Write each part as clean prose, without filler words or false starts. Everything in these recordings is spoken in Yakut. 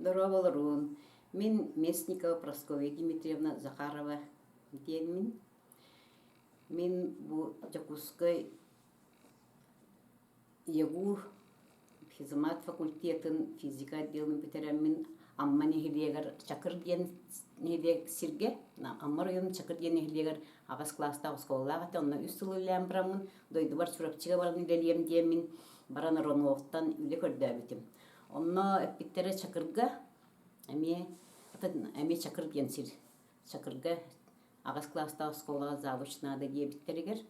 Дорооболоруун. Мин Местникова Прасковья Дмитриевна Захарова диэммин. Мин бу Дьокуускай ЯГУ физмат факультетын физика отделын бүтэрэммин Амма нэһилиэгэр Чакыр диэн нэһилиэк сиргэ Амма оройуонун Чакыр диэн нэһилиэгэр аҕыс кылаастаах оскуолалаах этэ. Онно үс сыл үлэлээн бараммын дойдубар Чурапчыга баран үлэлиэм диэммин баран Роновтан үлэ көрдөөбүтүм. Онно эппиттэрэ Чакырга эмиэ эмиэ Чакыр диэн сир. Чакырга аҕыс кылаастаах оскуолаҕа завуч наада диэбиттэригэр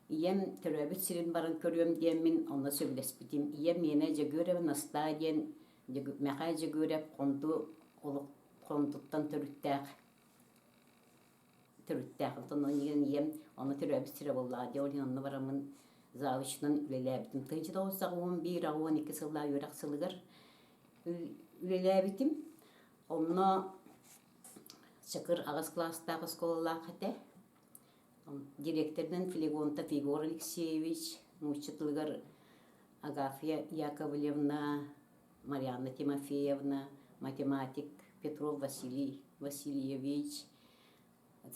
ийэм төрөөбүт сирин баран көрүөм диэммин онно сөбүлэспитим. Ийэм миэнэ Дьөгүөрэбэ Настаа диэн Мэхээ Дьөгүөрэп Хонду олох Хондуттан төрүттээх төрүттээх. Оттон ийэм ийэм онно төрөөбүт сирэ буоллаҕа дии. Ол иһин онно бараммын завучунан үлэлээбитим. 1981 12 сыллаах үөрэх сылыгар үлэлээбитим. Онно Чакыр аҕыс кылаастаах оскуолалаах этэ. Директорынан Флегонтов Егор Алексеевич, нуучча тылыгар Агафья Яковлевна, Марианна Тимофеевна, математик Петров Василий Васильевич,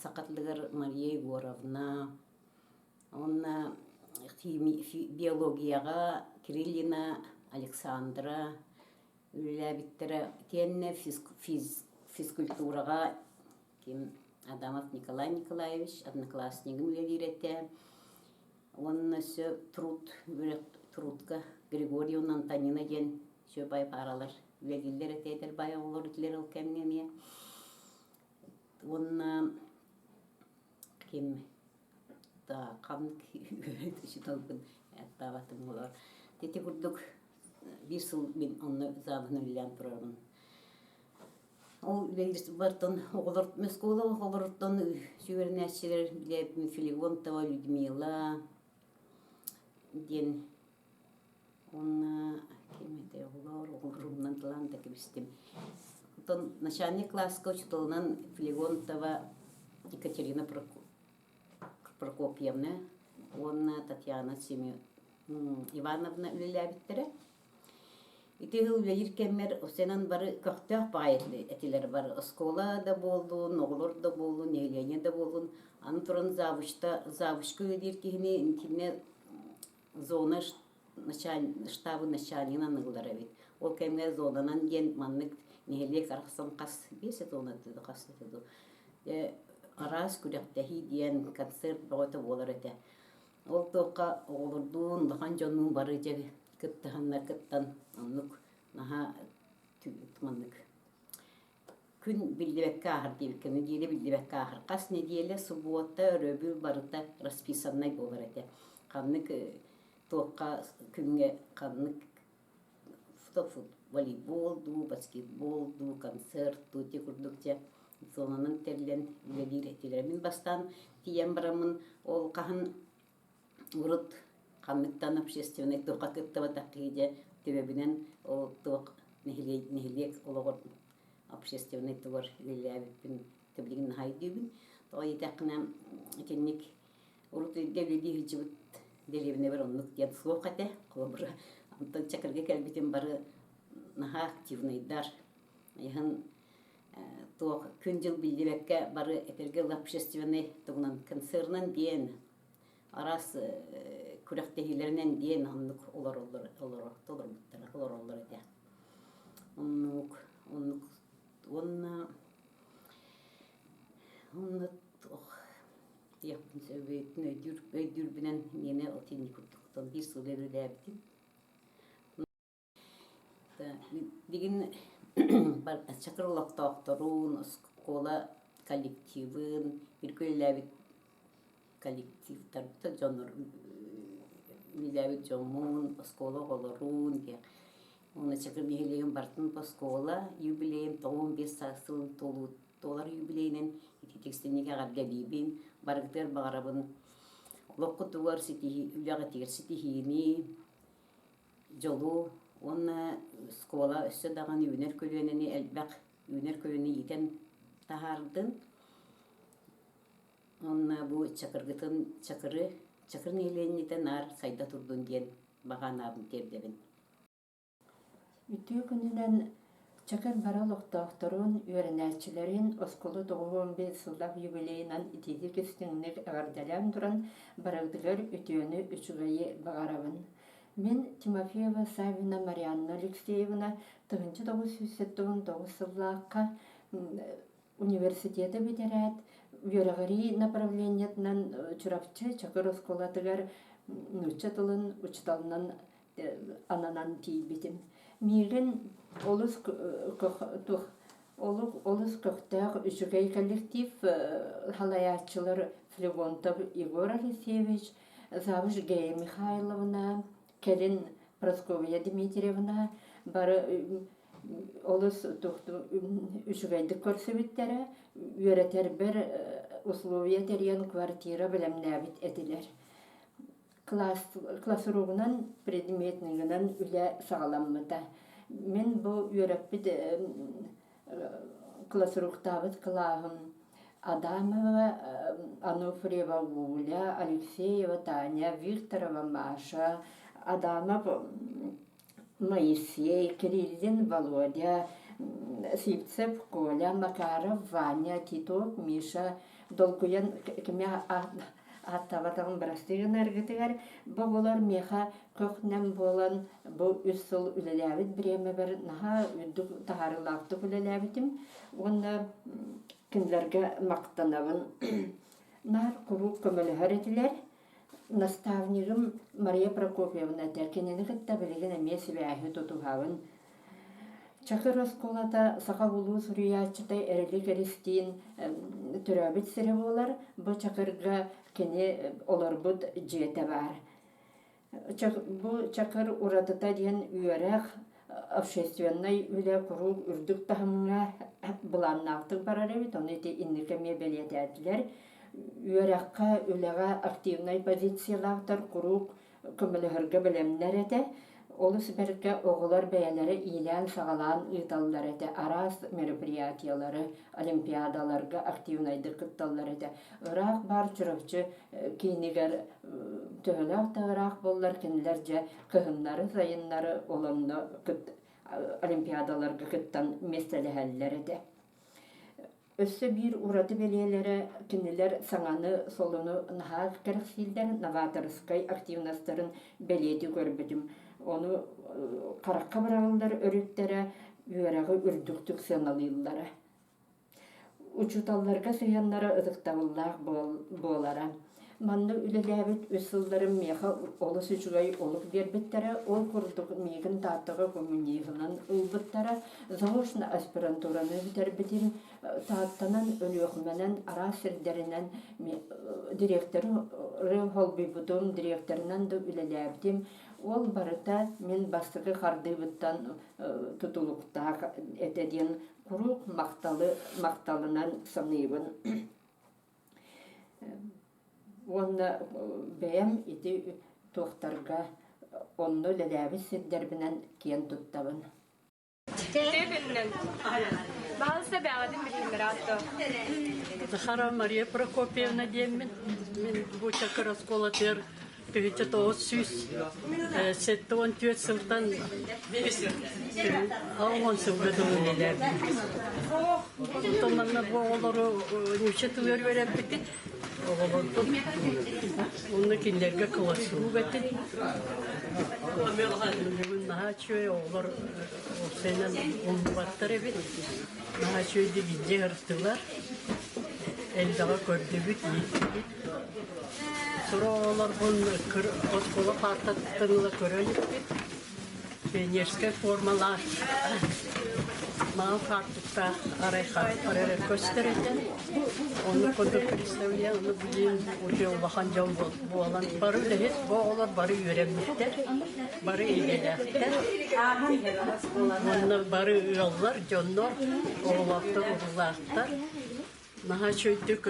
саха тылыгар Мария Егоровна, уонна биологияҕа Кириллина Александра үлэлээбиттэрэ. Итиэннэ физкультураҕа ким Адамов Николай Николаевич однокласснигым үлэлиир этэ. Уонна өссө труд трудка Григорьевна Антонина диэн сүөбай пааралар үлэлииллэр этэ эдэр баай оҕолор этилэр ол кэмҥэ эмиэ. Уонна ким ханнык учууталбын ааттаабатым олор. Ити курдук биир сыл мин онно завуһун үлэлээн турарбын. Ол үлэлиир оҕолор оскуола оҕолоруттан сүөрэнээччилэр билээбитим Филигонтова Людмила диэн уонна ким этэ оҕолор оҕолорумнан талаан да кэбистим. Оттон начальник класска учууталынан Филигонтова Екатерина Прокопьевна уонна Татьяна Ивановна үлэлээбиттэрэ. Ити ыал үлэлиир кэммэр сенан бары көхтөөх баҕайы этилэр бары оскуола да буоллун, оҕолор да буоллун, нэһилиэнньэ да буоллун. Аны туран завучта завучка үлэлиир киһини интимнэ зона штабын начальнигынан ылар эбит. Ол кэмҥэ зонанан диэн маннык нэһилиэк арахсан хас биэс зона дуу, хас дуу араас күрэхтэһии диэн концерт бөҕөтө буолар этэ. Ол туохха оҕолордуун, улахан дьоннуун бары дьэ кыттыһаннар кыттан оннук наһаа маннык күн биллибэккэ ааһар диэбиккэ нэдиэлэ биллибэккэ ааһар. Хас нэдиэлэ субуота, өрөбүл барыта расписаннай буолар этэ. Ханнык туохха күҥҥэ ханнык волейбол дуу, баскетбол дуу, концерт дуу ити курдук дьэ зонанан тэриллэн үлэлиир этилэр. Мин бастаан тиийэн бараммын ол хаһан урут ханныктан общественнай туохха кыттыбатах киһи дьэ төбөбүнэн ол туох нэһилиэк, нэһилиэк олоҕор общественнай тугар үлэлээбиппин билигин наһаа өйдүүбүн. Тоҕо диэтэххинэ итинник Урут ыйга үлэлии сылдьыбыт дэриэбинэбэр оннук диэн суох этэ. Холобура, онтон Чакырга кэлбитим бары наһаа активнайдар. Иһин туох күн-дьыл биллибэккэ бары этэргэ дылы общественнай тугунан концернан диэн араас күрэхтэһиилэринэн диэн оннук олороллор олорбуттара олороллор этэ. Оннук оннук уонна онно туох диэхпин сөбүйтүн өйдүүр өйдүүрбүнэн миэнэ итинник курдуктан биир сыл үлэлээбитим. Билигин Чакыр олохтоохторун, оскуола коллективын, бииргэ үлэлээбит коллективтарбыт дьоннор үлэлээбит дьоммун, оскуола оҕолорун диэн уонна Чакыр нэһилиэгин барытын оскуола юбилейын 95 саас сылын туолар юбилейинэн ититиксинник эҕэрдэлиибин, барыгытыгар баҕарабын олоххутугар ситиһии, үлэҕитигэр ситиһиини, дьолу уонна оскуола өссө даҕаны үүнэр көлүөнэни элбэх үүнэр көлүөнэни иитэн таһаардын. Уонна бу Чакыргытын Чакыры Чакыр нэһилиэнньэтэ наар сайда турдун диэн баҕа анаабын тиэрдэбин. Үтүө күнүнэн. Чакыр бары олохтоохторун, үөрэнээччилэрин оскуола 95 сыллаах юбилейынан итиитик истиҥник эҕэрдэлээн туран, барыгытыгар үтүөнү, үчүгэйи баҕарабын. Мин Тимофеева Саввина Марианна Алексеевна 1979 сыллаахха университеты бүтэрээт, үөрэҕирии направлениетынан Чурапчы Чакыр оскуолатыгар нуучча тылын учууталынан ананан тиийбитим. Миигин олус олус көхтөөх үчүгэй коллектив салайааччылар Флегонтов Егор Алексеевич, Завуч Гея Михайловна, кэлин Прасковья Дмитриевна бары олус үчүгэйдик көрсүбүттэрэ, үөрэтэрбэр условия тэрийэн квартира бэлэмнээбит этилэр. Классругунан, предметнигынан үлэ саҕаламмыта. Мин бу үөрэппит классруктаабыт кылааһым Адамова Ануфриева Гуля, Алексеева Таня, Викторова Маша, Адамов Моисей, Кириллин Володя, Сивцев Коля, Макаров Ваня, Титов Миша долгуйан кими ааттаабатаҕым бырастыы гынаргытыгар бу оҕолор миэхэ көх-нэм буолан бу үс сыл үлэлээбит бириэмэбэр наһаа үрдүк таһаарыылаахтык үлэлээбитим уонна кинилэргэ махтанабын. Наар куруук көмөлөһөр этилэр. Наставнигым Мария Прокопьевна этэ, кинини кытта билигин эмиэ сибээһи тутуһабын. Чакыр оскуолата саха улуу суруйааччыта Эрилик Эристиин төрөөбүт сирэ буолар. Бу Чакырга кини олорбут дьиэтэ баар. Бу Чакыр уратыта диэн үөрэх, общественнай үлэ куруук үрдүк таһымҥа былааннаахтык барар эбит. Ону ити инники эмиэ бэлиэтээтилэр. Үөрэххэ, үлэҕэ активнай позициялаахтар куруук көмөлөһөргө бэлэмнэр этэ. Олус бэркэ оҕолор бэйэлэрэ иилээн-саҕалаан ыыталлар этэ. Араас мероприятиелары, олимпиадаларга активнайдык кытталлар этэ. Ыраах баар Чурапчы киинигэр төһөлөөх да ыраах буоллар, кинилэр дьэ кыһыннары, сайыннары олонно олимпиадаларга кыттан миэстэлэһэллэр этэ. Өссө биир ураты бэлиэлэрэ кинилэр саҥаны, солуну наһаа кэрэхсииллэр, новаторскай активностарын бэлиэтии көрбүтүм. Ону харахха быраҕыллар өрүттэрэ үөрэҕи үрдүктүк сыаналыыллара. Учууталларга сыһыаннара ытыктабыллаах буолара. Манна үлэлээбит үс сылларым миэхэ олус үчүгэй олук биэрбиттэрэ. Ол курдук миигин Тааттаҕа коммунизмынан ылбыттара. Заочно аспирантураны бүтэрбитим. Тааттанан, Өлүөхүмэнэн, араас сирдэринэн директоры холбуйбутум, директорынан да үлэлээбитим. Ол барыта мин бастакы хардыыбыттан тутулуктаах этэ диэн куруук махталы махталынан саныыбын. Уонна бэйэм ити туохтарга онно үлэлээбит сирдэрбинэн киэн туттабын. Баһылыста бэҕэтин билиһиннэрэ Захарова Мария Прокопьевна диэммин. Мин бу Чакыр оскуолатыгар 1974 сылтан 10 сылга дылы үлэлээбитим. Онтон манна бу оҕолору нуучча тылыгар үөрэппитим. Оҕолорбун уонна кинилэргэ класс-руук этим. Бүгүн наһаа үчүгэй оҕолор уопсайынан умнубаттар эбит. Наһаа үчүгэйдик илдьэ сырыттылар. Элбэҕи көрдүбүт, ииттибит. Сорох оҕолорбун оскуола паартатыттан ыла көрөн испит. Пионерскай формалаах, маҥан хаартыктаах арай хаартар эрэ көстөр этэ. Оннук курдук представляю, ону билигин уже улахан дьон буолан бары үлэһит, бу оҕолор бары үөрэммиттэр, бары идэлээхтэр. Уонна бары ыаллар, дьоннор, оҕолоохтор, уруулаахтар. Наһаа үчүгэйдик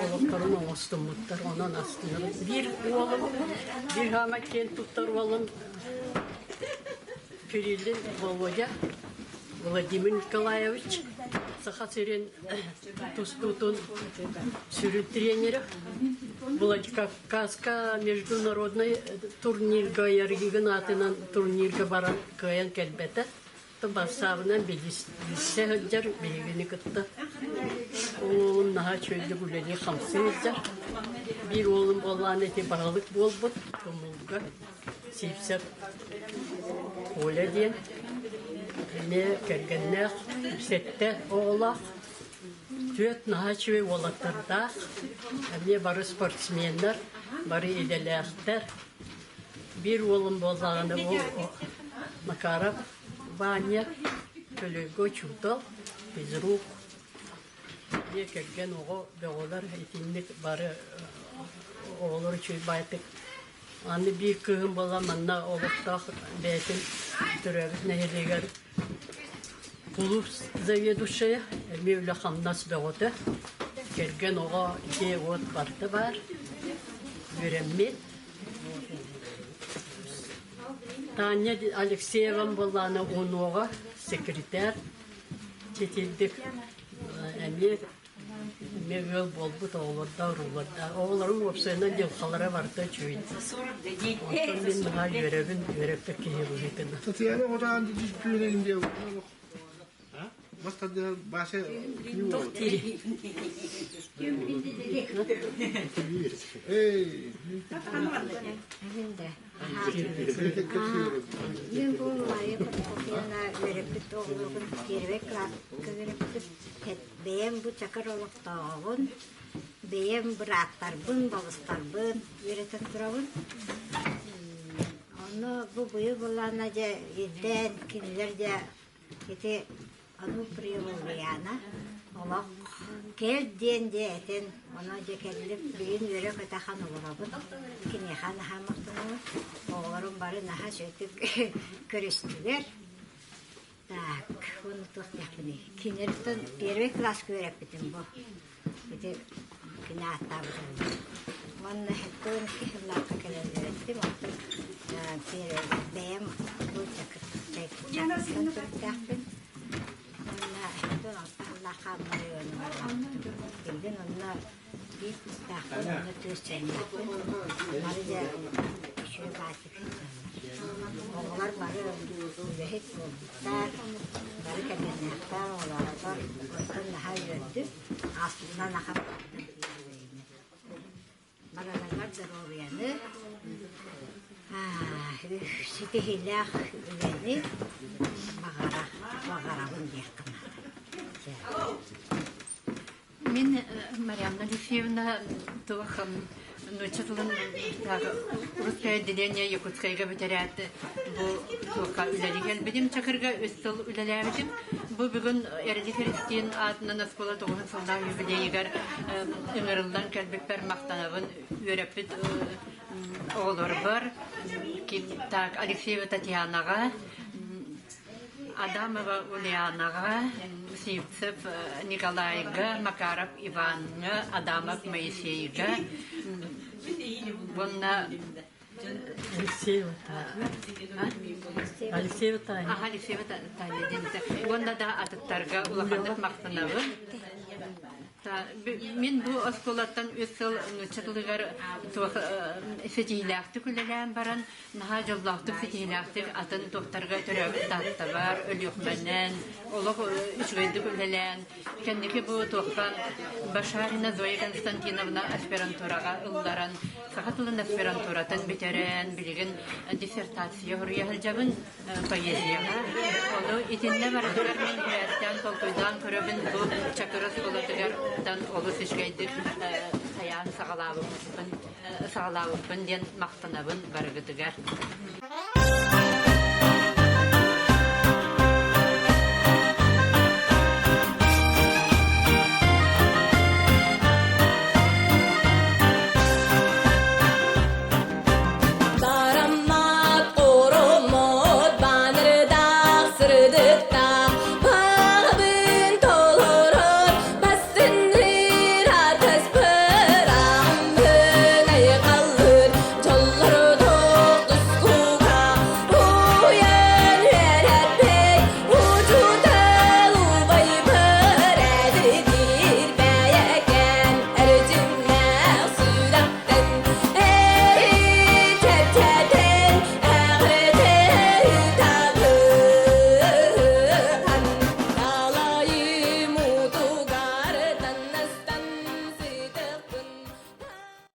олохторун оҥостуммуттар, онон астынабын. Биир уолум, биир хаама киэн туттар уолум Кириллин Володя Владимир Николаевич Саха сирин тустуутун сүрүн тренерэ. Владикавказка международный турнирга Ярыгин аатынан турнирга баран кыайан кэлбэтэ. Бассаабынан билсэ сылдьар биһигини кытта. Ол уолум наһаа үчүгэйдик үлэлии-хамсыы сылдьар. Биир уолум буоллаҕына ити баһылык буолбут Тумулга Сивцев Коля диэн. Эмиэ кэргэннээх, сэттэ оҕолоох, түөрт наһаа үчүгэй уолаттардаах. Эмиэ бары спортсменнар, бары идэлээхтэр. Биир уолум буоллаҕына ол Макаров Ваня, Төлөйгө учуутал, физрук, дьиэ кэргэн оҕо бөҕөлөр итинник бары оҕолор үчүгэй баайдык. Аны биир кыыһым буолла манна олохтоох бэйэтин төрөөбүт нэһилиэгэр кулууп заведующайа, эмиэ үлэ-хамнас бөҕөтө, кэргэн оҕо дьиэ-уот барыта баар, үөрэммит. Таня Алексеева буоллаҕына унуоҕа секретарь читирдик эмиэ эмиэ ыал буолбут оҕолордоох уруулардаах. Оҕолорум уопсайынан дьылҕалара барыта үчүгэй. Онтон мин наһаа үөрэбин, үөрэппит киһи быһыытынан. Татьяна оҕотоон Баша Мен бу Майя Прокопьевна үөрэппит оҕолорун первый класска үөрэппит. Бэйэм бу чакыр олохтооҕун, бэйэм бырааттарбын, балыстарбын үөрэтэн турабын. Онно бу быйыл буоллаҕына дьэ ирдээн кинилэр дьэ Ити Ануприева Ульяна олох кэл диэн дьэ этэн, ону дьэ кэллим, билигин үөрэ-көтө ахан олоробун. Киниэхэ наһаа махтанабын. Оҕолорум бары наһаа үчүгэйдик көрүстүлэр. Так, уонна туох диэхпиний? Кинилэртэн первый класска үөрэппитим бу. Ити кини ааттаабытым. Уонна 72 сыллаахха кэлэн үөрэттим. Оттон бэйэм бу Чакыртан төрүттээхпин. Уонна 76 сыллаахха Амма оройуонугар барбытым. Билигин онно биир кыыстаахпын уонна түөрт сиэннээхпин. Бары дьэ үчүгэй баайдык сылдьаллар. Оҕолор бары үлэһит буолбуттар, бары кэргэннээхтэр, оҕолоохтор. Онтон наһаа үөрдүм. Ааспытынан ахан Бараларыгар доруобуйаны, ситиһиилээх үлэни баҕара баҕарабын диэххэ наада. Мин Марианна Алексеевна туох нуучча тылын русское отделение Якутскайга бүтэрээт бу туохха үлэлии кэлбитим Чакырга үс сыл үлэлээбитим. Бу бүгүн Эрили Христин аатынан оскуола тоҕуһун сыллаах юбилейыгар ыҥырыллан кэлбиппэр махтанабын үөрэппит оҕолорбор так Алексеева Татьянаҕа Адамова Ульянаҕа, Сивцев Николайга, Макаров Иваҥҥа, Адамов Моисейга уонна Алексеева Таня. Алексеева Таня. Аха, Алексеева Таня диэн Уонна да атыттарга улаханнык махтанабын. Мин бу оскуолаттан үс сыл нуучча тылыгар туох ситиһиилээхтик үлэлээн баран, наһаа дьоллоохтук ситиһиилээхтик атын туохтарга төрөөбүт Тааттабар, Өлүөхүмэнэн олох үчүгэйдик үлэлээн, кэнники бу туохха Башарина Зоя Константиновна аспирантураҕа ылларан, саха тылын аспирантуратын бүтэрэн, билигин диссертация суруйа сылдьабын. Поэзияҕа. Ону итиннэ барытыгар мин бэйэттэн толкуйдаан көрөбүн бу Чакыр оскуолатыгар олус үчүгэйдик сайаан саҕалаабыппын саҕалаабыппын диэн махтанабын барыгытыгар.